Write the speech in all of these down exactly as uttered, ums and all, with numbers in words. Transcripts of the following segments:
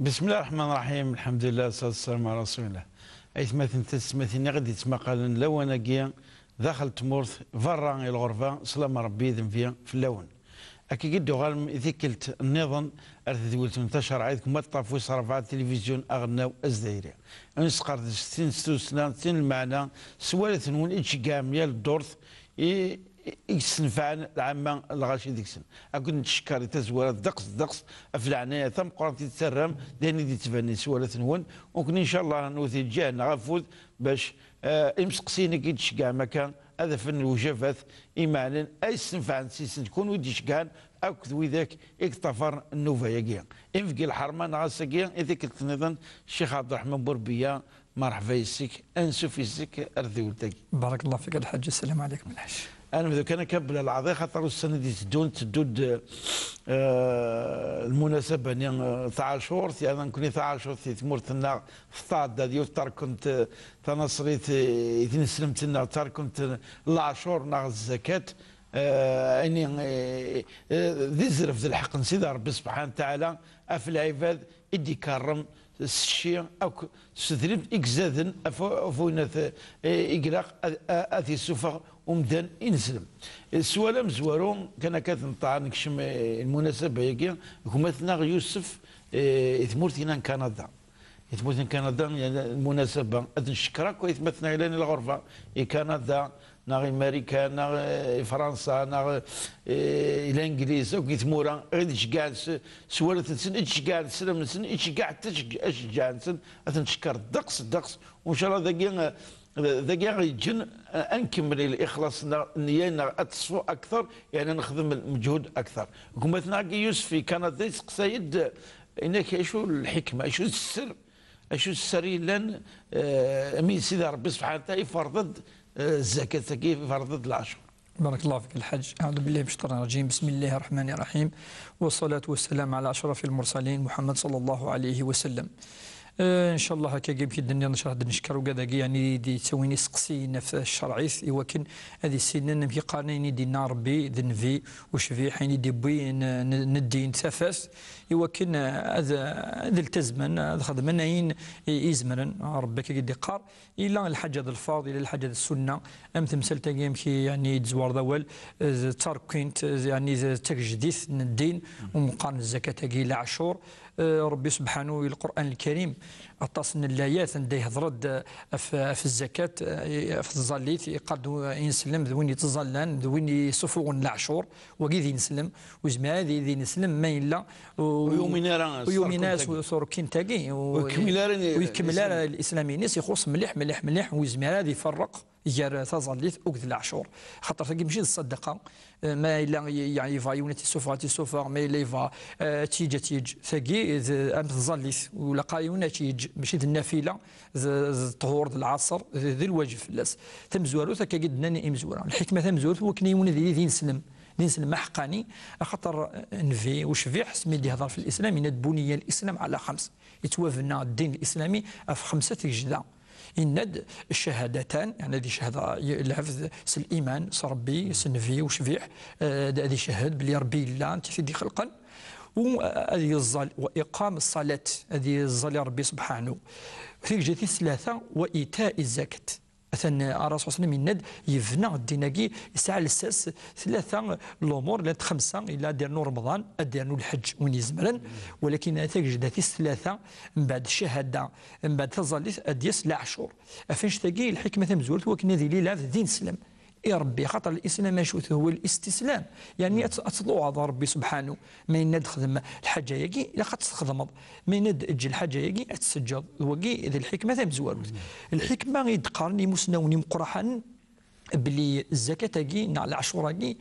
بسم الله الرحمن الرحيم. الحمد لله والصلاة والسلام على رسول الله. Aytmaten d teysetmatin i ɣ-d-yettmaqalen lawan-agi daxel n tmurt, berra i lɣerba, slam n Ṛebbi d nnbi fell-awen. Akka i d-tuɣalem i tikkelt nniḍen ar tedwilt n tacerɛit deg umaṭṭaf wis ṛebɛa n tilivizyu aɣelnaw azdayri. Ad nesqerdec sin s tussna, sin lmeɛna, s wawal-nwen i d-tceggɛem yal ddurt i, i, i yessenfɛen lɛamma lɣaci deg-sen. Akked nettcekkar i tazwara ddeqs ddeqs ɣef leɛnaya tameqqrant i d-terram d ayen i d-yettbanen s wawal-nwen. Ukni, ncallah, newwet-d ǧǧiha-nneɣ afud bac, eh, imseqsiyen-agi i d-tceggɛem akka ad afen lewjabat imeɛnen ay ssenfɛen s-sen kunwi d-iceggɛen akked widak i yeṭṭafaren nnuba-agi. Imeggi lḥerma neɣ ass-agi i tikkelt nniḍen, Ccix Ɛebderreḥman Burbiya, merḥba yes-k, ansuf yes-k ar tewlt-agi. بارك الله فيك الحاج، السلام عليكم الحاج. Ad nebdu kan akka bla leɛḍi, xaṭer ussan i d-iteddun teddu-d, eh, lmunasaba-nni, eh, taɛacurt, yerna nekkni taɛacurt di tmurt-nneɣ tetɛedda-d yiwet tarkent, eh, tanaṣrit, eh, i tineslemt-nneɣ, tarkent n leɛcur neɣ zzakat, eh, ayen, eh, eh, d izref d lḥeqq n Sidi Ṛebbi subḥanahu wa taɛala ɣef lɛibad i d-ikerrem s cci akk s tedrimt i izaden ɣef, ɣef wayen at, eh, i ilaq ad, ad, ad t-issufeɣ umdan ineslem. Eh, sswal amezwaru, kan akka ad nṭeɛ nekcem, eh, lmunasaba-agi, gma-tneɣ Yusef, eh, i tmurt-ina n Kanada. I tmurt n Kanada, yani, lmunasaba, ad ncekker akk aytmaten-a yellan i lɣerba, i Kanada, neɣ i Marikan, neɣ, eh, i Fransa, neɣ, eh, i Langliz, akk i tmura, i d-ceggɛen s, s wawal-nsen, i d-ceggɛen s sslam-nsen, i d-ceggɛen s, acegg-, aceggeɛ-nsen, ad ten-ncekker ddeqs, ddeqs. U ncallah dagi, eh, dagi aɣ-yeǧǧen, eh, ad nkemmel lixlaṣ-nneɣ, nniya-nneɣ ad teṣfu akteṛ, yani ad nexdem lmeǧhud akteṛ. Gma-tneɣ-agi Yusef i Kanada yesteqsay-d, eh, inak acu lḥikma, acu d sser, acu d sser yellan, eh, mi Sidi Ṛebbi subḥanahu wa taɛala iferḍ-d, eh, zzakat-agi, iferḍ-d leɛcur. بارك الله فيك الحاج. أعوذ بالله من الشيطان الرجيم. بسم الله الرحمن الرحيم. والصلاة والسلام على أشرف المرسلين محمد صلى الله عليه وسلم. Eh, ncallah, akka amek i d-tenniḍ, ncallah ad neckeṛ ugad-agi, yani, i d-yettawin iseqsiyen ɣef tcerɛit, i wakken ad issinen amek i qqaren ayen i d-yenna Ṛebbi d nnbi ucbiḥ, ayen i d-yewwi n, n, n ddin tafat, i wakken, eh, ad, ad iltazemen, ad xedmen ayen i, i zemren. Ṛebbi akka i d-iqqar, ila lḥaǧa d lferḍ, ila lḥaǧa d ssunna, am temsalt-agi amek i, yani, i d-tezwareḍ awal, eh, d tarkint, eh, yani, d tagejdit n ddin, u meqqar n zzakat-agi, leɛcur, Eh, Ṛebbi subḥanu i Lqur'an Lkarim, aṭas n llayat anda ihdeṛ-d, eh, ɣef, ɣef zzakat, eh, ɣef tẓallit, iqqar-d ineslem d win yettẓallan, d win yessuffuɣen leɛcur, wagi d ineslem, ur yezmir ara ad yili d ineslem ma yella u-, ur yumin ara s ur yumin ara s tarkint-agi. Ur yekmil ara, ur yekmil ara lislam-ines, ixuṣṣ mliḥ, mliḥ, mliḥ, ur yezmir ara ad iferreq gar taẓallit akked leɛcur. Xaṭer tagi mačči d ṣṣadaqa, eh, ma yella y-, y-, yebɣa yiwen ad t-issufeɣ, ad t-issufeɣ, ma yella yebɣa, eh, ad tt-yeǧǧ, ad tt-yeǧǧ. Tagi d, am tẓallit, ur ilaq ara yiwen ad tt-yeǧǧ, mačči d nnafila, d, d ṭṭhur, d lɛaṣer, d, d lwajeb fell-as. Tamezwarut, akka i d-nnan imezwura. Lḥikma tamezwarut, wakken yiwen ad yili d ineslem, d ineslem aḥeqqani, axaṭer, eh, nnbi ucbiḥ, asmi d-yehdeṛ f lislam, yenna-d: بني الإسلام على خمس. Yettwabna ddin lislami ɣef xemsa tgejda. Yenna-d: الشهادتان, yani ad icehhed lɛebd s liman, s Ṛebbi, s nnbi ucbiḥ, eh, ad icehhed belli Ṛebbi yella, d netta i t-id-ixelqen, u, eh, ad yeẓẓal, وإقام الصلاة, ad yeẓẓal i Ṛebbi subḥanu. Tigejda tis tlata, وإيتاء الزكاة. Atan, eh, Ṛṛasul صلى الله عليه وسلم yenna-d, yebna ddin-agi, yesɛa lsas, tlata lumuṛ, llant xemsa, illa ad d-yernu Remḍan, ad d-yernu lḥeǧ, win izemren, walakin tagejda tis tlata, mbeɛd ccahada, mbeɛd taẓallit, ad d-yas leɛcur. Ɣef annect-agi, lḥikma tamezwarut, wakken ad yili lɛebd d ineslem i Ṛebbi, xaṭer lislam acu-t? هو الاستسلام. Yani ad, ad tḍuɛeḍ Ɣer Ṛebbi subḥanu. Ma yenna-d xdem lḥaǧa-agi, ilaq ad tt-txedmeḍ. Ma yenna-d eǧǧ lḥaǧa-agi, ad tt-teǧǧeḍ. D wagi d lḥikma tamezwarut. Lḥikma i d-qqaren imusnawen imeqqraḥen, belli zzakat-agi neɣ leɛcur-agi,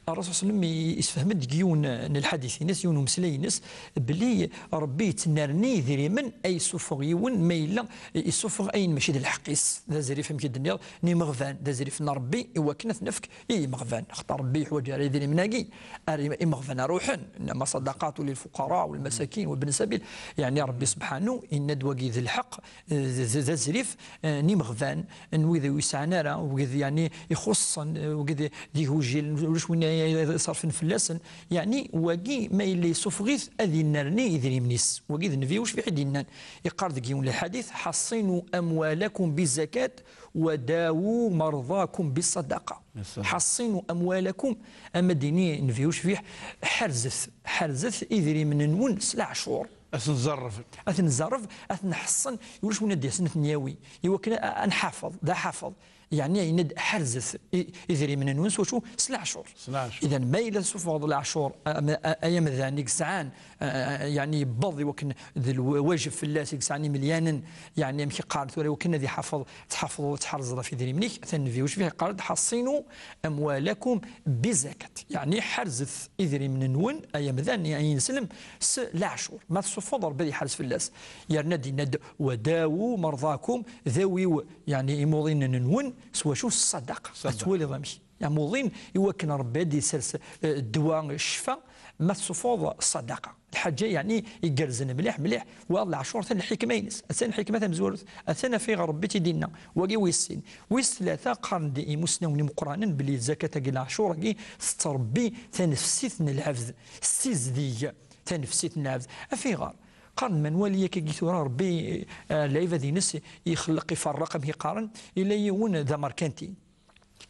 Ṛṛasul صلى الله عليه وسلم i-, isefhem-d deg yiwen n lḥadit-ines, yiwen n umeslay-ines, belli Ṛebbi yettnerni idrimen ay yessufeɣ yiwen ma yella yessufeɣ ayen mačči d lḥeqq-is. D azrif, amek i d-tenniḍ, n imeɣban, d azrif n Ṛebbi i wakken ad t-nefk i yimeɣban. Axaṭer Ṛebbi yeḥwaǧ ara idrimen-agi, ar im-, imeɣban ara ruḥen, إنما الصدقات للفقراء والمساكين وابن السبيل. Yeɛni Ṛebbi subḥanu yenna-d wagi d lḥeqq, d, d, d azrif, eh, n imeɣban, n wid ur yesɛan ara, wid, yeɛni, ixuṣṣen, eh, wagi d, d igujilen, ulac win ay, ay iṣerfen fell-asen. Yeɛni, wagi ma yella yessufeɣ-it, ad yennerni idrimen-is. Wagi d Nnbi ucbiḥ i d-yennan. Iqqar deg yiwen lḥadit: "حصنوا أموالكم بالزكاة وداووا مرضاكم بالصدقة." Ṣṣadaqa. "حصنوا أموالكم", ama d-ini Nnbi ucbiḥ, ḥerzet, ḥerzet idrimen-nwen s leɛcur. Ad ten-zerref. Ad ten-zerref, ad ten-ḥeṣṣen, ulac win ad d-yasen ad ten-yawi. Iwakken a, a nḥafeḍ, d aḥafeḍ. Yeɛni, yenna-d ḥerzet i, idrimen-nwen s wacu? S leɛcur. S leɛcur. Idan, ma yella tessuffɣeḍ leɛcur, a, a, a, ay amdan i yesɛan, a, a, yeɛni yewweḍ i wakken d lwajeb fell-as, i yesɛan imelyanen, yeɛni amek i qqaren tura, i wakken ad iḥafeḍ, tḥafeḍ, tḥerzeḍ ɣef idrimen-ik, atan Nnbi ucbiḥ iqqar-d: "حصنوا أموالكم بالزكاة". Yeɛni ḥerzet idrimen-nwen, ay amdan, ay ineslem, s leɛcur. Ma tessuffɣeḍ, Rebbi ad iḥerz fell-as. Yerna d-yenna-d: "وداووا مرضاكم", dawiw, yeɛni imuḍinen-nwen, s wacu? S ṣṣadaqa. Ṣṣadaqa. Ad twaliḍ amek. Amuḍin, i wakken Rebbi ad d-isers, eh, ddwa, ccfa, ma tessuffɣeḍ ṣṣadaqa. Lḥaǧa, yeɛni, igerrzen mliḥ, mliḥ, wa leɛcur, atan lḥikma-ines, atan lḥikma tamezwarut, atan af ayɣer Rebbi i tt-id-yenna. Wagi wis sin. Wis tlata, qqaren-d imusnawen imeqqranen belli zakat-agi, leɛcur-agi, tettrebbi tanefsit n lɛebd, tessizdig tanefsit n lɛebd. Af ayɣer? Qqaren, ma nwali akkagi tura, Rebbi, eh, lɛibad-ines ixelleq, iferreq, amek i qqaren, yella yiwen d amerkanti.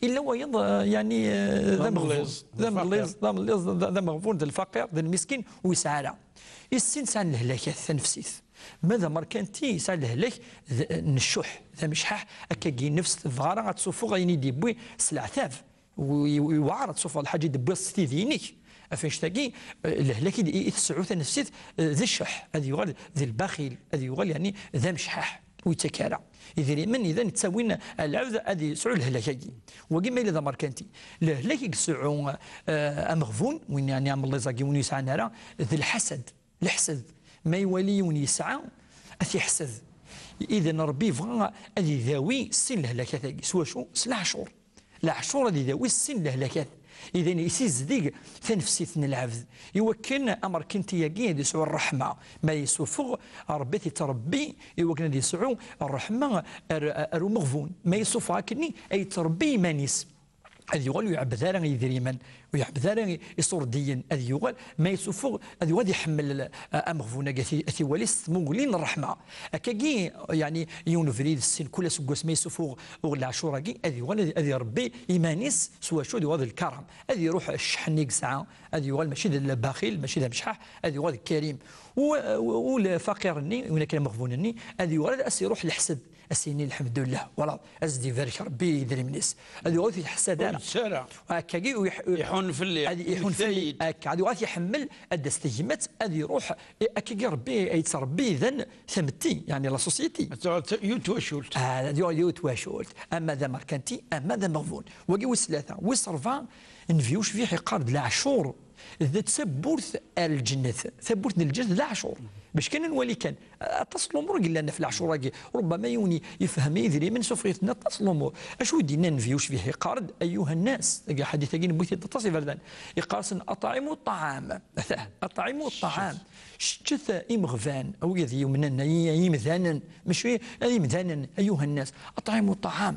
Illa wayeḍ, eh, yeɛni, eh, d ameɣbun. D ameɣbun, d ameɣbun, d lfaqir, d lmiskin, ur yesɛi ara. I sin sɛan lehlakat tanefsit. Ma d amerkanti, yesɛa lehlak d, n ccuḥ, d amecḥaḥ, akkagi nnefs tebɣa ara ad tsuffeɣ ayen i d-yewwi s leɛtab. U-, u-, yewɛer ad tsuffeɣ lḥaǧa i d-tewwiḍ s tidi-inek. Ɣef annect-agi, eh, lehlak i d-, i, i tesɛu tanefsit, eh, d ccuḥ, ad yuɣal d lbaxil, ad yuɣal, yeɛni, d amecḥaḥ. Ur yettak ara. Idrimen, idan, ttawin lɛebd ad yesɛu lehlak-agi. Wagi ma yella d amerkanti. Lehlak i yesɛu, eh, ameɣbun, win, yeɛni, amellaẓ-agi, win ur yesɛan ara, d lḥasad. Leḥsed. Ma iwali yiwen yesɛa, ad t-iḥsed. Idan, Rebbi yebɣa ad idawi sin lehlakat-agi. S wacu? S leɛcur. Leɛcur ad idawi sin lehlakat. Idan, isizdeg tanefsit n lɛebd. Iwakken amerkanti-agi ad yesɛu ṛṛeḥma. Ma yessufeɣ, Rebbi ad t-ittṛebbi, iwakken ad yesɛu ṛṛeḥma ar, ar umeɣbun. Ma yessufeɣ akkenni, ad yettṛebbi iman-is. Ad yuɣal ur iɛebbed ara idrimen, ur iɛebbed ara iṣurdiyen, ad yuɣal, ma yessufeɣ, ad yuɣal ad iḥemmel, eh, ameɣbun-agi, ad t-, ad t-iwali s tmuggli n ṛṛeḥma. Akkagi, yeɛni, yiwen ubrid, sin, kul aseggas ma yessufeɣ uɣ leɛcur-agi, ad yuɣal ad, ad iṛebbi iman-is s wacu? Ad yuɣal d lkaram. Ad iruḥ cceḥ-nni i yesɛa, ad yuɣal mačči d lbaxil, mačči d amecḥaḥ, ad yuɣal d karim. U, u, u lfaqir-nni, win akken ameɣbun-nni, ad yuɣal ad as-iruḥ leḥsed, ad s-yini: "Lḥemdullah, wala, ad s-d-ibarek Rebbi i idrimen-is." Ad yuɣal ur t-yeḥsad ara. Ur yettara. Akkagi ur yeḥ-, ur Iḥun fell-i, ad iḥun fell-i. Yemmektay-d. Akka, ad yuɣal ad t-iḥemmel, ad d-as tegmat, ad iruḥ, i-, akkagi Rebbi ad yettṛebbi idan tametti, yeɛni la société. Ad tuɣal d ta-, yiwet twacult. Ah, ad yuɣal yiwet twacult. Ama d amerkanti, ama d ameɣbun. Wagi wis tlata. Wis ṛebɛa, Nnbi ucbiḥ iqqar-d leɛcur d tawwurt ar lǧennet. Tawwurt n lǧennet d leɛcur. Bac kan ad nwali kan, aṭas n lumuṛ i yellan ɣef leɛcur-agi. Rubbama yiwen i-, ifhem idrimen, sufeɣ-iten aṭas n lumuṛ. Acu i d-yenna Nnbi ucbiḥ? Iqqar-d: "Ayuha nnas", deg lḥadit-agi newwi-t-id aṭas iberdan. Iqqar-asen: "Aṭɛimu ṭṭaɛam." Atah, "Aṭɛimu ṭṭaɛam." Ččet imeɣban, a wid yumnen, ay, ay imdanen, mačči ay imdanen, "ayuha nnas, aṭɛimu ṭṭaɛam."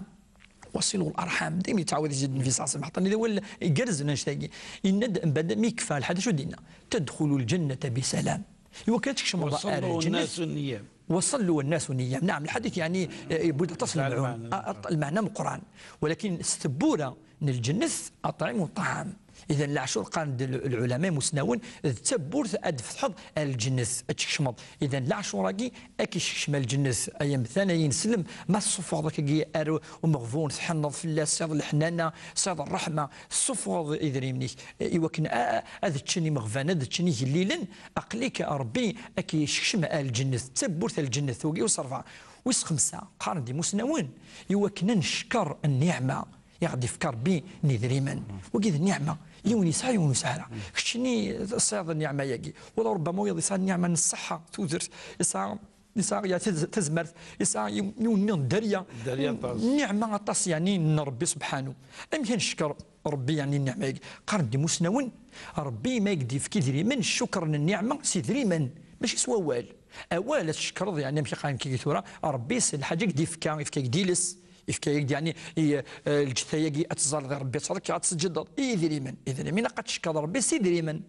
"Wasilu l-arḥam." Daymi yettɛawad-it-id Nnbi ṣalla Llahu ɛalayhi wa sallam. Atan d awal igerrzen annect-agi. Yenna-d, mbeɛd mi yekfa lḥal, acu d-yenna? "Tadxulu l-ǧennata bi salam." Iwakken ad tkecmeḍ ar lǧennet. "Wasallu n-nasu niyam." "Wasallu n-nasu niyam." Naɛam, lḥadit, yeɛni, eh, yewwi-d aṭas n lmeɛna. Lmeɛna meqqran. Walakin s tewwurt n lǧennet, "Aṭɛimu ṭṭaɛam." Idan, leɛcur, qqaren-d l-, lɛulama imusnawen, d tawwurt ad d-tfetḥeḍ ar lǧennet, ad tkecmeḍ. Idan, leɛcur-agi, ad k-isekcem ar lǧennet, ay amdan, ay ineslem, ma tessufɣeḍ akkagi ar umeɣbun, tḥenneḍ fell-as, tesɛiḍ leḥnana, tesɛiḍ ṛṛeḥma, tessufɣeḍ idrimen-ik, i wakken a, a, ad ččen imeɣban, ad ččen igellilen, aql-ik Rebbi ad k-isekcem ar lǧennet, d tawwurt ar lǧennet, wagi wis ṛebɛa. Wis xemsa, qqaren-d imusnawen, i wakken ad neckeṛ nniɛma i ɣ-d-ifka Rebbi n idrimen. Wagi d nniɛma. Yiwen yesɛa, yiwen ur yesɛi ara. Keččini tesɛiḍ nniɛma-agi. Wala rubbama wiyaḍ yesɛa nniɛma n ṣṣeḥḥa, tudert, yesɛa, yesɛa ya taz-, tazmert, yesɛa yiw-, yiwen-nni n dderya. Dderya aṭas. Nniɛma aṭas, yeɛni, n Rebbi subḥanu. Amek ad neckeṛ Rebbi, yeɛni, nniɛma-agi? Qqaren-d imusnawen, Rebbi ma i k-d-yefka idrimen, ccukṛ n nniɛma s idrimen, mačči s wawal. Awal ad tcekkreḍ, yeɛni, amek i qqaren kiki tura, Rebbi s lḥaǧa i k-d-yefka, yefka-k-d iles, Yefka-yak-d, yeɛni, i, eh, lǧetta-agi ad teẓẓalleḍ i Ṛebbi, ad tɛeḍḍeḍ, ad tesǧedeḍ. I idrimen, idrimen ilaq ad teckeḍ Ṛebbi s idrimen.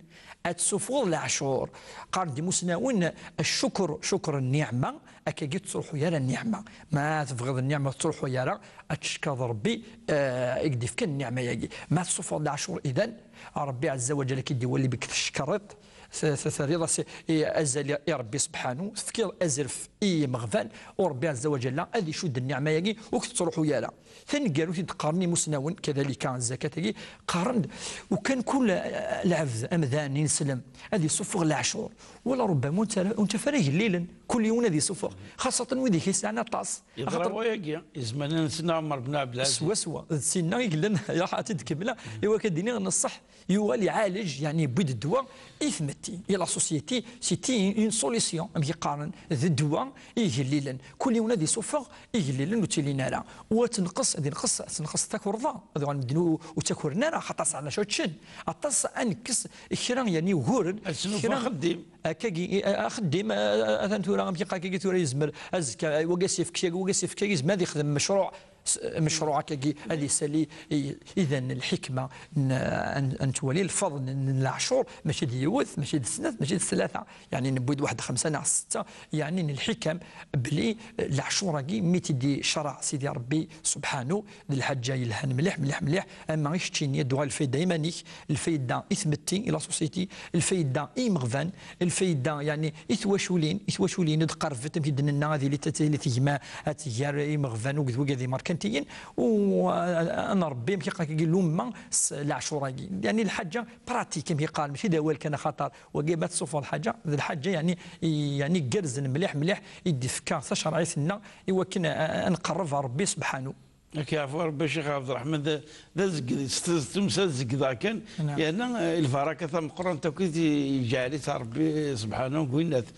Ad tessufɣeḍ leɛcur. Qqaren-d imusnawen, ccukr, cukr nniɛma, akkagi ur tettruḥu ara nniɛma. Ma tebɣiḍ nniɛma ur tettruḥu ara, ad teckeḍ Ṛebbi, eh, i k-d-ifkan nniɛma-agi. Ma tessufɣeḍ leɛcur, idan, Ṛebbi ɛezza wa ǧalla ad k-id-iwali belli tcekkreḍ-t, t-, t-, terriḍ-as i, azal i, i Ṛebbi sebḥanu, tefkiḍ azref i yimeɣban, u Ṛebbi ɛezza wa ǧalla ad icudd nniɛma-agi, ur k-tettruḥu ara. Taneggarut i d-qqaren imusnawen, kadalika zzakat-agi, qqaren-d, ukan kul, eh, lɛebd, amdan, ineslem, ad isuffeɣ leɛcur, wala rubbama ur nettara-, ur nettaf ara igellilen, kul yiwen ad isuffeɣ, xaṣṣaten wid i yesɛan aṭas. Yeḍra wayagi, i zzman-nsen Ɛmer ben Ɛebdelaziz. Swaswa, d tinna i yellan, ya, ad tt-id-kemmleɣ, i wakken ad d-iniɣ nṣeḥ, yuɣal iɛalej, yeɛni yewwi-d ddwa i tmetti, i la société, c'était une solution, amek i qqaren, d ddwa i igellilen. Kul yiwen ad isuffeɣ igellilen ur ttilin ara. U ad tenqes, ad yenqes, ad tenqes takerḍa, ad uɣalen medden ur, ur ttakren ara, xaṭer sɛan acu ččen. Aṭas ad nekkes kra, yeɛni uguren, ad snufeɣ kra axeddim. Akkagi, i, a-, axeddim, a-, a-, atan tura, amek i qqar akkagi tura, yezmer azekka, wagi as-yefk, wagi as-yefk, yezmer ad yexdem mecruɛ, s-, mecruɛ akkagi, ad isali i, idan lḥikma n, n, n twali lfeḍl n, n leɛcur, mačči d yiwet, mačči d snat, mačči d tlata, yeɛni newwi-d waḥed xemsa neɣ setta, yeɛni n lḥikam, belli, eh, leɛcur-agi, mi tt-id-icreɛ Sidi Ṛebbi subḥanu, d lḥaǧa yelhan mliḥ, mliḥ, mliḥ, ama i keččini, ad d-tuɣal lfayda iman-ik, lfayda i tmetti, i la société, lfayda i yimeɣban, lfayda, yeɛni, i twaculin, i twaculin, ad qerbet, amek i d-nenna, ad yili, ad tili tegma, ad tger imeɣban, akked wigad imerkantiyen, u, a, a, ad nṛebbi, amek i qqar akkagi, lumma s leɛcur-agi. Yeɛni, lḥaǧa pratique, amek i qqaren, mačči d awal kan, axaṭer wagi ma tessufɣeḍ lḥaǧa, d lḥaǧa, yeɛni, i, yeɛni, igerrzen mliḥ, mliḥ, i d-ifka tacerɛit-nneɣ, i wakken a, a, ad nqerreb ɣer Ṛebbi subḥanu. Ad k-yeɛfu Ṛebbi, a Ccix Ɛebderreḥman, d, d azegd, s, s tumsa zegdeɣ kan, yerna, eh, lbaraka tameqqrant akk i t-, iǧɛel-itt Ṛebbi subḥanu deg winnat.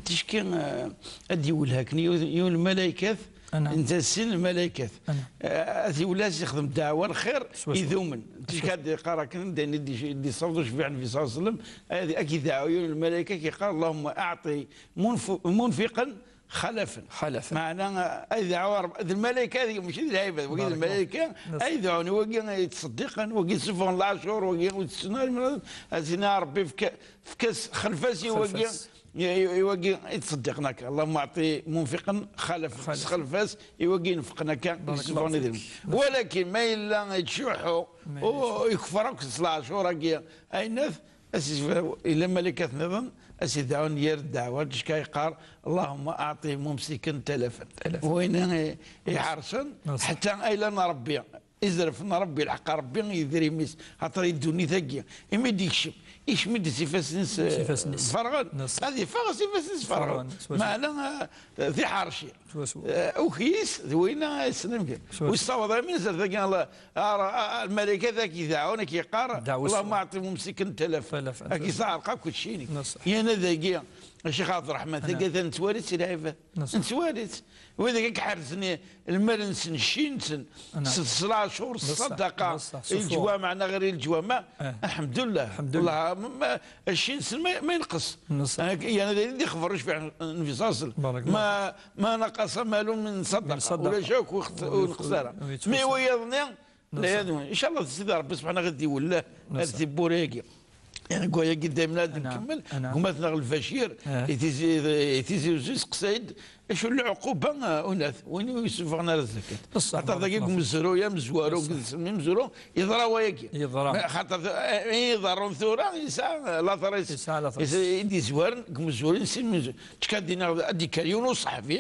Ticki, eh, ad d-iwelleh akken yiwen, yiwen n lmalaykat, netta sin lmalaykat. Eh, ad t-iwelleh, ad s-ixdem ddeɛwa n lxir, idumen. Ticki ad d-iqqar akken, d ayen i d-, i d-yessaweḍ ucbiḥ Nnbi ṣalla Llahu ɛalayhi wa sallam, ad, ad k-idɛu yiwen n lmalayka, ad k-iqqar: اللهم أعط منف-، منفقا خلفا. Xalafen. Meɛna, eh, ad idɛu Ṛebbi, d lmalayka, ad, mačči d lɛibad, wagi d lmalayka, ad idɛun i wagi yettṣeddiqen, wagi yettsuffɣen leɛcur, wagi ur tettun ara, ad s-inin: Ṛebbi, efk-, efk-as, xlef-as i wagi, i, i, i wagi yettṣeddiqen akka. اللهم أعط منفقا خلفا. Sexlef-as i wagi inefqen akka, yettsuffɣen idrimen. Walakin ma yella yettcuḥḥu, u yekfer akk s leɛcur-agi, ayennat, Ad s-, yella lmalaykat nniḍen, ad s-idɛun yir ddeɛwa, ticki yeqqar: اللهم أعط ممسكا تلفا. Win i, iḥerṣen, ḥetta ayla n Ṛebbi, izref n Ṛebbi, lḥeqq n Ṛebbi, idrimen-is, xaṭer i ddunit-agi, imi d-ikcem, ikcem-d s ifassen-is, eh, ferɣen. Ad iffeɣ s ifassen-is ferɣen. Meɛna, eh, tiḥerci. Eh, ukyis d winna yessen amkan. Ur yessaweḍ ara mi nezder dagi, Allah, ara, a, a, lmalaykat ad k-idɛun, ad k-yeqqar: اللهم أعط ممسكا تلفا. Ad k-isseɛreq akk keččini. Yerna dagi, a Ccix Ɛebderreḥman, tagi atan nettwali-tt i lɛibad. Nettwali-tt. Wid akka iḥerzen i lmal-nsen, cci-nsen, s, s leɛcur, s ṣṣadaqa, i leǧwameɛ neɣ ɣer i leǧwameɛ, lḥemdullah. Lḥemdullah. Allah, ma, ma, cci-nsen ma, ma yenqes. Yerna d ayen i d-ixebber ucbiḥ Nnbi ṣalla Llahu ɛalayhi wa sallam. Ma, ما نقص مال من صدقة. Ulac akk ur yenqes ara. Mi wiyaḍ-nni, ncallah d Sidi Ṛebbi subḥanahu ad iwelleh ar tiwwura-agi. Deg wayagi daymen ad nkemmel, gma-tneɣ Lbacir, i Tizi, i Tizi Uzzu, yesteqsay-d acu n lɛuquba, ah, unat, win ur yessufɣen ara zzakat. Xaṭer dagi deg umezruy amezwaru, deg umezruy, yeḍra wayagi. Yeḍra. Xaṭer, eh, i iḍerrun tura, yesɛa later-is, yesɛa later-is, i d-yezwaren deg umezruy, si umezruy. Ticki ad d-iniɣ, ad d-yekker yiwen uṣeḥbi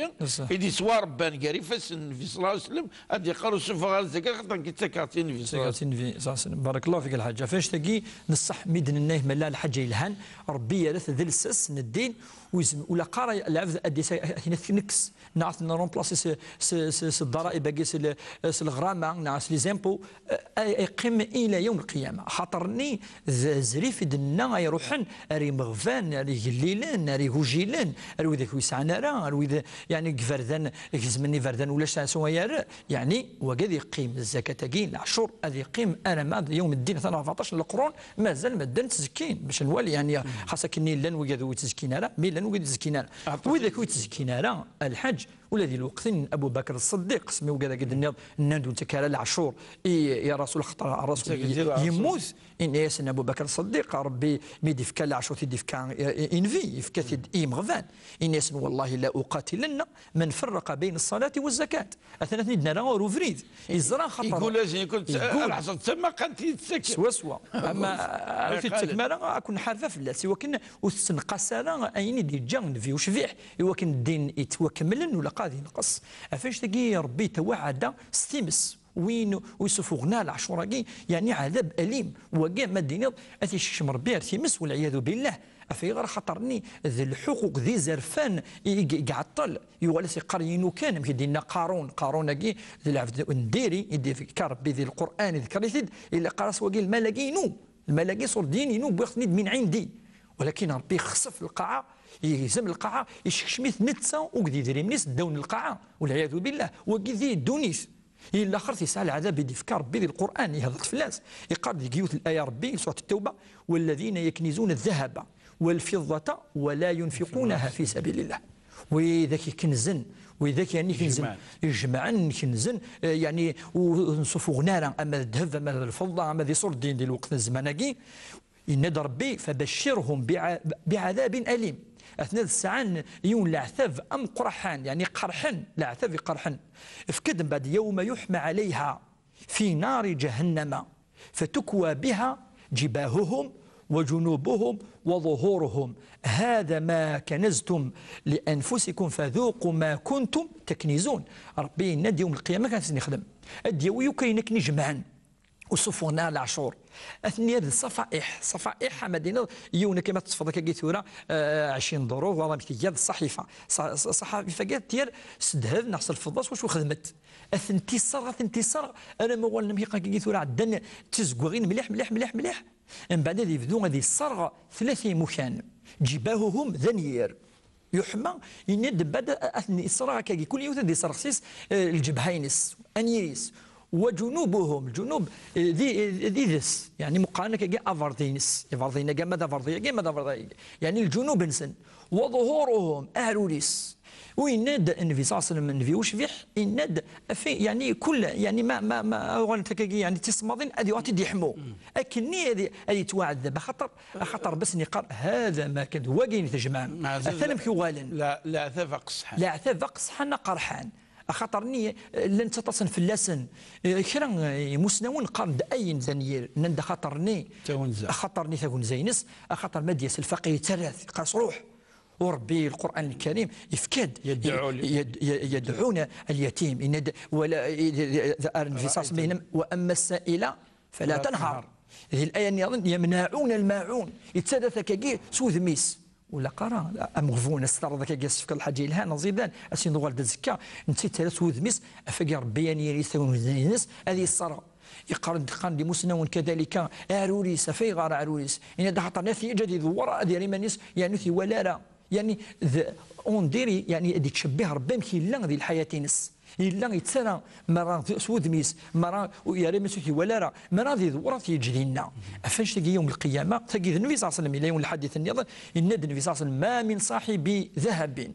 i d-yettwaṛebban gar ifassen n Nnbi ṣalla Llahu ɛalayhi wa sallam, ad d-yeqqar: ur ssufɣeɣ ara zzakat, xaṭer nekk ttakeɣ-tt i Nnbi ṣalla Llahu ɛalayhi wa sallam. Ttakeɣ-tt i Nnbi ṣalla Llahu ɛalayhi wa sallam. Barakallahu fik a lḥaǧ. Ɣef annect-agi, neṣṣeḥ mi d-nenna, ma llan lḥaǧa yelhan, Ṛebbi yerra-t d lsas n ddin, ur yezm-, ur ilaq ara lɛebd ad d-yas, ad t-nekkes, neɣ ad t-nremplasi s, s, s, s ddaraib-agi, s le-, s leɣrama, neɣ s les impôts, eh, ay, ay yeqqim ila yawm lqiyama. Xaṭer-nni d azrif i d-nenna ay iruḥen ar imeɣban, ar igellilen, ar igujilen, ar wid ur yesɛan ara, ar wid, yeɛni, deg iberdan, gezmen iberdan, ulac acu ay yerr, yeɛni, wagi ad yeqqim, zzakat-agi, leɛcur, ad yeqqim alamma d yawm ddin, atan rbeɛṭac n leqrun, mazal medden ttezkin, bac nwali, yeɛni, xas akken llan wigad ur ttezkin ara, mi llan wigad ur ttezkin ara. Wid akk ur ttezkin ara, a lḥaǧ, Ula di lweqt n Abu Bakr Ṣṣeddiq, asmi wigad-agi d-tenniḍ, nnan-d ur nettak ara leɛcur i, i Rasul, xaṭer Rasul yemmut, inna-yasen Abu Bakr Ṣṣeddiq, Ṛebbi mi d-ifka leɛcur, i d-ifka i, i, i nnbi, yefka-t-id i yimeɣban. Inna-yasen, wallahi la uqatilanna man farraqa bayna ṣṣalati wa zzakat. Atan ad ten-id-nerra ɣer ubrid. Yeẓra xaṭer. Yeggul-asen, yeggul. Yeggul. Ala ḥṣel d tamaqant i d-tettaken. Swaswa. Ama, ur t-id-tettakem ara, ad ken-nḥareb fell-as. I wakken ur tessenqas ara ayen i d-yeǧǧa nnbi ucbiḥ. I wakken ddin yettwakemmlen, ula qad yenqes. Ɣef annect-agi, Ṛebbi yettwaɛada s times. Win ur yessuffuɣen ara leɛcur-agi, yeɛni ɛadab alim. Wagi, ma d-tiniḍ, ad t-yessekcem Ṛebbi ar times, walɛiyadu billah. Ɣef ayɣer? Axaṭer-nni d lḥuquq d izerfan i, i, i iɛeṭṭel. Yuɣal-as yeqqar inu kan, amek i d-yenna Qarun. Qarun-agi d lɛebd n diri, i d-ifka Ṛebbi di Lqur'an, iḍker-it-id, illa yeqqar-as wagi lmal-agi inu. Lmal-agi ṣurdiyin inu, wwiɣ-ten-id min ɛindi. Walakin Ṛebbi yexsef lqaɛa, yegzem lqaɛa, yessekcem-it netta akked yidrimen-is ddaw n lqaɛa. Walɛiyadu billah, wagi di ddunit. Yella axir-s yesɛa lɛadab i d-ifka Ṛebbi di Lqur'an, ihedder-d fell-as. Iqqar-d deg yiwet n laya Ṛebbi, di surat Ttawba, والذين يكنزون الذهب والفضة ولا ينفقونها في سبيل الله. Widak ikenzen, widak yeɛni ikenzen, ijemɛen, kenzen, eh, yeɛni ur, ur ssufuɣen ara, ama d ddheb, ama d lfeḍḍa, ama d iṣurdiyen di lweqt n zzman-agi. Yenna-d Ṛebbi, فبشرهم بع-، بعذاب أليم. Atna d sɛan yiwen leɛtab ameqqraḥan, yeɛni qerḥen, leɛtab iqerḥen. Efk-d mbeɛd, يوم يحمى عليها في نار جهنم فتكوى بها جباههم وجنوبهم وظهورهم، هذا ما كنزتم لأنفسكم فذوقوا ما كنتم تكنزون. Ṛebbi yenna-d, yawm lqiyama kan ad sen-ixdem. Ad d-yawi akk ayen akken ijemɛen. Ur ssufuɣen ara leɛcur. Atni d ṣafaiḥ. Ṣafaiḥ, ama d-tiniḍ, yiwen akka ma teṭṭfeḍ akkagi tura, eh, ɛecrin duṛuh, waḍ amek tga d ṣaḥifa. Ṣa-, ṣa-, ṣaḥifa-agi tiyer s ddheb neɣ s lfeḍḍa, s wacu xedmet. Ad tent-isserɣ, ad tent-isserɣ, alamma uɣalen amek iqqar akkagi tura, ɛeddan d tizeggaɣin mliḥ, mliḥ, mliḥ, mliḥ. Mbeɛd ad yebdu ad yesserɣ tlata imukan. Ǧibahuhum d anyir. Yuḥma, yenna-d mbeɛd ad ten-isserɣ akkagi. Kul yiwet ad yesserɣ s-is, eh, lǧebha-ines, anyir-is. Wa ǧunubuhum, lǧunub, eh, d, d ides, yeɛni meqqaren akkagi aberḍi-ines. Iberḍiyen-agi, ama d aberḍi-agi, ama d aberḍi-agi. Yeɛni lǧunub-nsen. Wa ḍuhuruhum, aɛrur-is. U yenna-d Nnbi ṣalla Llahu ɛalayhi wa sallam, Nnbi ucbiḥ, yenna-d, afi, yeɛni, kul, yeɛni, ma, ma, ma uɣalent akkagi, yeɛni, tisemmaḍin, ad yuɣal ad t-id-yeḥmu. Akkenni ad, ad yettwaɛdab, axaṭer, axaṭer Ṛebbi ad sen-yeqqar, هذا ما كنزتم, wagi i tjemɛem. Atan amek uɣalen. Leɛtab aqesḥan. Leɛtab aqesḥan aqerḥan. Axaṭer-nni, eh, llan ttaṭṭasen fell-asen. Eh, kra, eh, imusnawen qqaren-d ayen d anyir, nnan-d axaṭer-nni, tawenza. Axaṭer-nni tawenza-ines, axaṭer ma d-yas lfaqir yettarra-t, yeqqar-as, "Ruḥ." U Ṛebbi, Lqur'an Lkarim, yefka-d, yedɛu, yed-, yed-, yedɛuna al-yatim, yenna-d, wala, ar Nnbi ṣalla Llahu ɛalayhi wa sallam, "Wa amma as-sa'ila fala tanhar." Di laya nniḍen, "Yamna'una al-ma'un." Yettarra-t akkagi s wudem-is. Ur ilaq ara ameɣbun, ad s-terreḍ akkagi, ad s-tefkeḍ lḥaǧa yelhan, aẓidan, ad s-inuɣal d azekka, netta yettarra s wudem-is, afagi Ṛebbi ad yili s tagnit-ines, ad yesserɣ. Yeqqar-d, qqaren-d imusnawen kadalika, aɛrur-is, af ayɣer aɛrur-is? Yenna-d, axaṭer ad t-yeǧǧ ad idewwer, ad yerr iman-is, yeɛni ur t-iwala ara. Yeɛni, d, on dirait, yeɛni, ad yettcebbih Ṛebbi amek yella di lḥayat-ines. Yella yettarra merra s wudem-is, merra yerra iman-is ur t-iwala ara, merra ad idewwer ad t-yeǧǧ dinna. Ɣef annect-agi yawm lqiyama, tagi d Nnbi ṣalla Llahu ɛalayhi wa sallam, yella yiwen lḥadit nniḍen, yenna-d Nnbi ṣalla Llahu ɛalayhi wa sallam, ما من صاحب ذهب,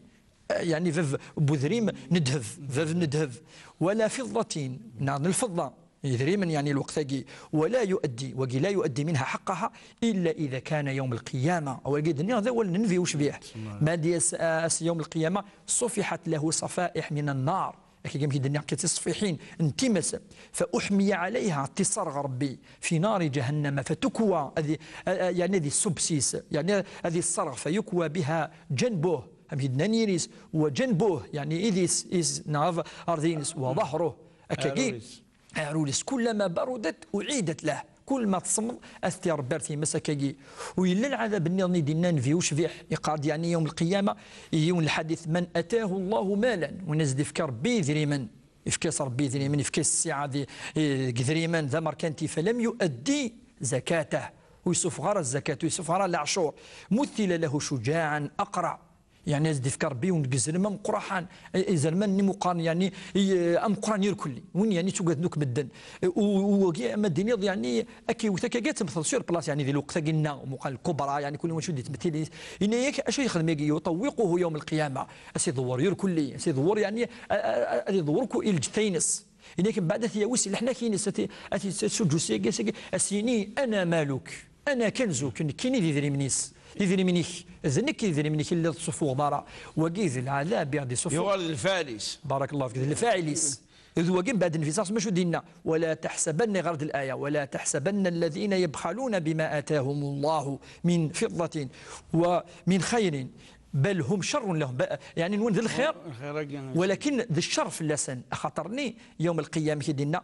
yeɛni bab n udrim n ddheb, bab n ddheb, ولا فضة, neɣ n lfeḍḍa, idrimen, yeɛni lweqt-agi, ولا يؤدي, wagi, لا يؤدي منها حقها إلا إذا كان يوم القيامة. Awal-agi d-nniɣ d awal n Nnbi ucbiḥ. Ma d-yas ass yawm lqiyama, صفحت له صفائح من النار. Akkagi amek i d-nniɣ, akka d tiṣfiḥin n times. فأحمي عليها, ad tt-isserɣ Ṛebbi, في نار جهنم فتكوى, ad i-, a-, a-, yeɛni ad isubb s-is, yeɛni ad isserɣ, فيكوى بها جنبه, amek i d-nnan anyir-is, وجنبه, yeɛni idis-is, neɣ abeṛdi-ines, وظهره, akkagi. Aɛrur-is. Aɛrur-is, كلما بردت أعيدت له. Kul ma tsemmeḍ, ad t-irebbi ar times akkagi. U yella lɛadab nniḍen i d-yenna Nnbi ucbiḥ, yeqqar-d, yeɛni, yawm lqiyama, i yiwen lḥadit, من آتاه الله مالا, win as-d-ifka Ṛebbi idrimen, ifka-as Ṛebbi idrimen, ifka-as ssaɛa di, eh, deg idrimen, d amerkanti, فلم يؤد زكاته, ur yessufeɣ ara zzakat, ur yessufeɣ ara leɛcur, مثل له شجاعا أقرع. Yeɛni ad s-d-ifk Ṛebbi yiwen n yizerman ameqqraḥan, izerman-nni meqqaren, yeɛni, i, ameqqran irkelli, win, yeɛni, ttagaden akk medden. U, u wagi, ma d-tiniḍ, yeɛni, ad k-iwet akka, ad temmteḍ sur place, yeɛni, di lweqt-agi-nneɣ, meqqar lkubra, yeɛni, kul yiwen acu d-yettmettili. Yenna-yak acu yexdem yagi, yuṭewwiquhu yawm lqiyama, ad s-iḍewwer irkelli, ad s-iḍewwer, yeɛni, a, a, a, ad iḍewwer akk i lǧetta-ines. Yenna-yak mbeɛd ad t-yawi si leḥnak-ines, ad t-, ad t-yessuǧǧu syagi, syagi, ad s-yini, "Ana maluk." Ana kanzuk, nekkini d idrimen-is. D idrimen-ik, d nekk i d idrimen-ik i lliɣ tessufuɣeḍ ara. Wagi d lɛadab i ɣ-d-isufuɣ. Yuɣal d lfaɛil-is. Barakallahu fik, d lfaɛil-is. D wagi mbeɛd Nnbi ṣaṣ macu d-inna, ولا تحسبن, iɣer d laya, ولا تحسبن الذين يبخلون بما آتاهم الله من فضة ومن خير بل هم شر لهم. Ba-, yeɛni nwen d lxir, lxir-agi, walakin d ccer fell-asen. Axaṭer-nni, yawm lqiyama, i d-inna,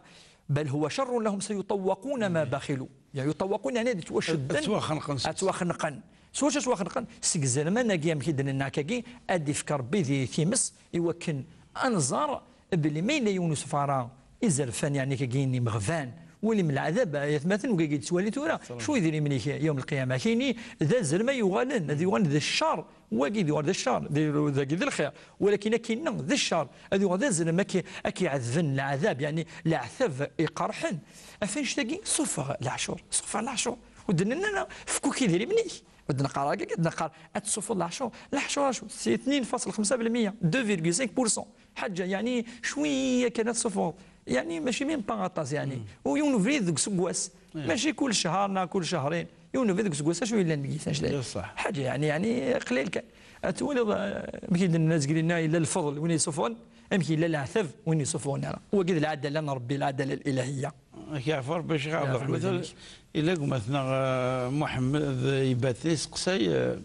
بل هو شر لهم سيطوقون ما بخلوا. Yeɛni, yuṭawaqun, yeɛni ad ttwacedden. Ad ttwaxenqen. Ad ttwaxenqen. S wacu ad ttwaxenqen? Seg izerman-agi, amek i d-nenna akkagi, ad d-ifk Ṛebbi di times, i wakken ad nẓer belli ma yella yiwen ur isufeɣ ara izerfan, yeɛni, akkagi n imeɣban, wali m leɛdab, ay atmaten, wigi i d-tettwali tura, cu idrimen-ik yawm lqiyama? Akini d azrem ay yuɣalen, ad yuɣalen d ccer. Wagi d yuɣal d ccer, d, dagi d lxir. Walakin akkinna d ccer, ad yuɣal d azrem, ad k-, ad k-iɛedben leɛdab, yeɛni leɛtab iqerḥen. Af annect-agi, suffeɣ leɛcur, suffeɣ leɛcur. Ur d-nenna, fk akk idrimen-ik. Ur d-neqqar akka, d-neqqar ad tessuffuḍ leɛcur. Leɛcur acu? Si tnin faṣel xemsa belmiyya, deux virgule cinq pour cent. Ḥaǧa, yeɛni, cwiya kan ad tessuffuɣeḍ. Yeɛni, mačči même pas aṭas, yeɛni. U yiwen ubrid deg useggas. Mačči kul ccher neɣ kul cehrin. Yiwen ubrid deg useggas, acu yellan deg-s annect-agi? Ḥaǧa, yeɛni, yeɛni, qlil kan. Ad twaliḍ, eh, amek i d-nenna azgri-nneɣ, yella lfeḍl, win yessuffɣen, amek yella leɛtab, win yessuffɣen ara. Wagi d lɛadala n Ṛebbi, lɛadala ilahiyya. Ad k-yeɛfu Ṛebbi, Ccix Ɛebderreḥman. Illa gma-tneɣ, eh, Muḥemmed Ibati, iseqsay, eh,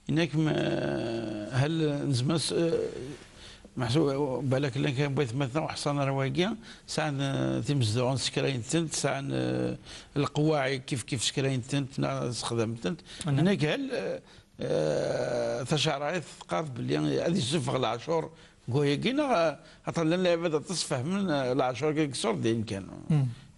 yenna-k, eh, hal nezmer s-, eh, meḥsub, eh, balak llan kra n waytmaten ur ḥṣan ara wagi, sɛan, eh, timezduɣin ssekrayen-tent, sɛan, eh, lqwaɛi kif kif ssekrayen-tent, neɣ ssexdamen-tent. Yenna-k, hal, eh, Eh, tacarɛit teqqar belli ad yessufeɣ leɛcur deg wayagi, neɣ, eh, aṭas llan lɛibad aṭas fehmen, eh, leɛcur-agi ṣṣur din kan.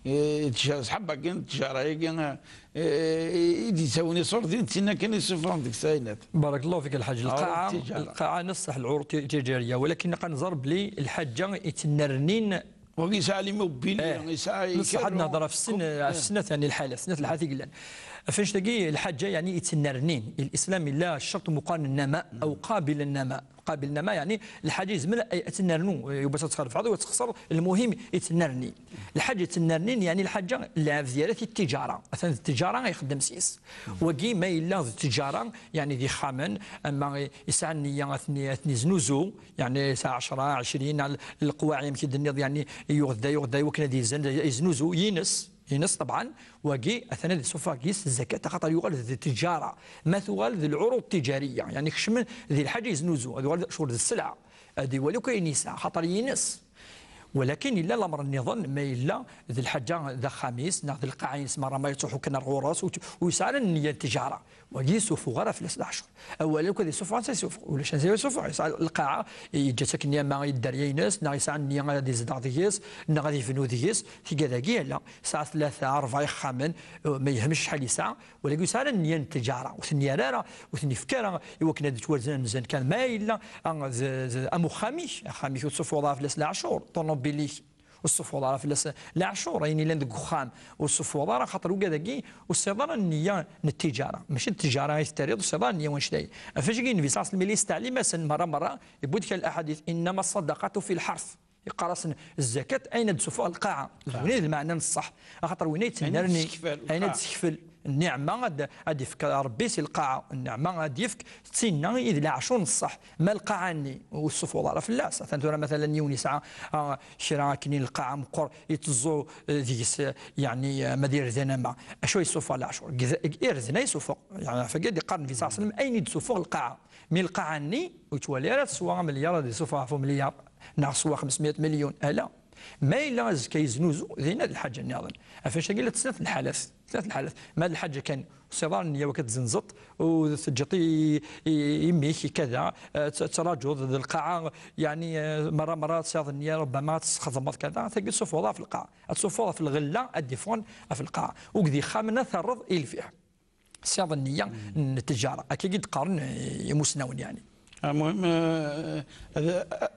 Eh, tja-, ṣṣḥab-agi n tjara-agi, eh, eh, i d-yettawin iṣur din, d tinna kan i ssufɣen deg-s ayenat. Barakallahu fik, Lḥaǧ. Lqaɛa, lqaɛa neṣṣeḥ lɛuṛ ti-, tijariya, walakin naqal nẓer belli lḥaǧa i tennernin. Wagi yesɛa limubili, yesɛa. Neṣṣeḥ ad nehder ɣef ssen-, ɣef snat, yeɛni, lḥalat, snat lḥalat i yellan. Ɣef annect-agi, lḥaǧa, yeɛni, i tennernin. Lislam illa ccerṭ meqqar n nnama, aw qabil nnama. Qabil nnama, yeɛni, lḥaǧa yezmer ad tennernu, yuba ad txerfeḍ, ad texṣer, lmuhim, i tennerni. Lḥaǧa i tennernin, yeɛni, lḥaǧa, lɛebd yerra-t i ttijara. Atan d ttijara i ixeddem s-yes. Wagi, ma yella d ttijara, yeɛni, d ixxamen, ama yesɛa nniya ad ten-, ad ten-iznuzu, yeɛni, yesɛa ɛecra, ɛecrin, leqwaɛi, amek i d-tenniḍ, yeɛni, yuɣ da, yuɣ da, i wakken ad izen, yeznuzu, yines, yines, ṭebɛen, wagi, atan ad isuffeɣ deg-s zzakat, axaṭer yuɣal d ttijara. Ma tuɣal d lɛuruḍ tijariya, yeɛni, kecmen di lḥaǧa yeznuzu, ad yuɣal d, ccɣel d sselɛa, ad iwali akk ayen yesɛa, axaṭer yines. Walakin yella lamer nniḍen, ma yella d lḥaǧa d axxam-is, neɣ d lqaɛa-ines merra ma yettruḥu kan ar ɣur-s, ur, ur yesɛi ara nniya n ttijara. Wagi yessufuɣ ara fell-as leɛcur. Awal akk ad yessufuɣ, ad yessufuɣ. Ulac ansi yessufuɣ. Yesɛa lqaɛa, yeǧǧa-tt akken ama i dderya-ines, neɣ yesɛa nniya ad yezdeɣ deg-s, neɣ ad yebnu deg-s. Tigad-agi, ala. Yesɛa tlata, ṛebɛa ixxamen, eh, ma yehmec acḥal yesɛa. Walakin ur yesɛi ara nniya n ttijara. Ur ten-yerra ara, ur ten-yefki ara i wakken ad ttwarzen, kan ma yella, ah, d, d, am uxxam-ik. Axxam-ik ur tessufuɣeḍ ara fell-as leɛcur. Ṭunubil-ik. Ur tessufuɣeḍ ara fell-as leɛcur, ayen yellan deg uxxam, ur tessufuɣeḍ ara, xaṭer ugad-agi ur tessiḍ ara nniya n ttijara. Mačči d ttijara i tettariḍ, ur tessiḍ ara nniya n wannect-agi. Ɣef wannect-agi, Nnbi ṣalla Llahu ɛalayhi wa sallam, yella yesteɛlim-asen merra merra, yewwi-d kan laḥadit, "Innama ṣṣadaqatu fi lḥerf." Yeqqar-asen, zzakat, ayen ad d-tessufeɣ lqaɛa. D win i d lmeɛna n ṣṣeḥ. Axaṭer win ay d-tennerni, ayen ad d-tessekfel. Nniɛma ad, ad d-yefk Ṛebbi si lqaɛa. Nniɛma ad d-yefk d tinna i d leɛcur n ṣṣeḥ. Ma lqaɛa-nni ur tessufuɣeḍ ara fell-as. Atan tura, matalan, yiwen yesɛa, ah, kra akken i lqaɛa meqqer, yetteẓẓu, eh, deg-s, eh, yeɛni, eh, ma d irden ama. Acu yessufuɣ leɛcur? Deg, deg irden ay yessufuɣ. Yeɛni, ɣef wagi ad d-yeqqar Nnbi ṣalla Llahu ɛalayhi wa sallam, ayen i d-tessufuɣ lqaɛa. Mi lqaɛa-nni ur yettwali ara teswa amelyar ad yessufuɣ ɣef umelyar, neɣ teswa xemsmya milyun. Ala. Ma yella azekka yeznuzu, dinna d lḥaǧa nniḍen. Ɣef wannect-agi, la d snat lḥalat. Snat lḥalat. Ma d lḥaǧa kan, ur tesɛiḍ ara nniya wak ad tzenzeḍ, u teǧǧeḍ i, i, i mmi-k kada, eh, t-, tettraǧuḍ d lqaɛa, yeɛni, eh, merra, merra tesɛiḍ nniya, rubbama ad tesxedmeḍ kada, tagi tessufuɣeḍ ɣef lqaɛa. Ad tessufuɣeḍ ɣef lɣella ad d-yeffɣen ɣef lqaɛa. U deg yixxamen ad terreḍ i lfiḥ. Tesɛiḍ nniya n ttejara. Akkagi i d-qqaren, eh, imusnawen, yeɛni. Amuhim, eh, ad,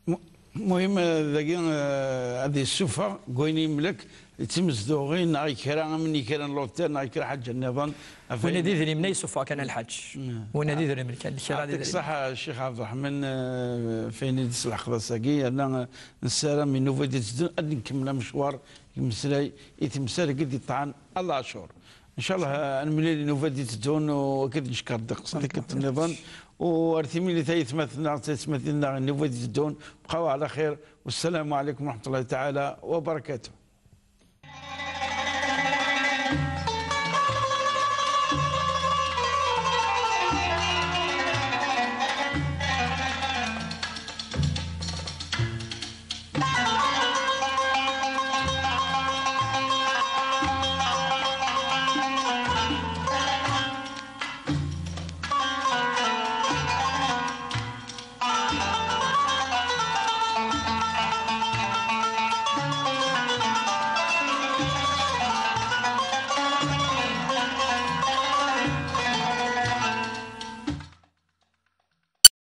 mu- muhim, eh, dagi, eh, ad yessufeɣ deg wayen yemlek, d timezduɣin neɣ kra, am kra n l'hôtel neɣ kra ḥaǧa nniḍen. Winna d idrimen ay yessufeɣ kan a lḥaǧ. Winna d idrimen kan, kra d idrimen. Yeɛṭik ṣṣeḥḥa, Ccix Ɛebderreḥman, eh, f ayen i d-tesleḥqeḍ ass-agi, yerna, eh, nessaram i nnuba d-iteddun ad nkemmel amecwar deg umeslay i temsal i d-iṭṭɛan Allah Acur. Ncallah, eh, ad nemlil i nnuba d-iteddun, u akked ncekkeṛ ddeqs tikkelt nniḍen. U ar timlilit ay atmaten-nneɣ d taytmatin-nneɣ i nnuba d-iteddun, bqaw ɛla xir. Wassalamu ɛalaykum wa raḥmatullahi taɛala wa barakatuh.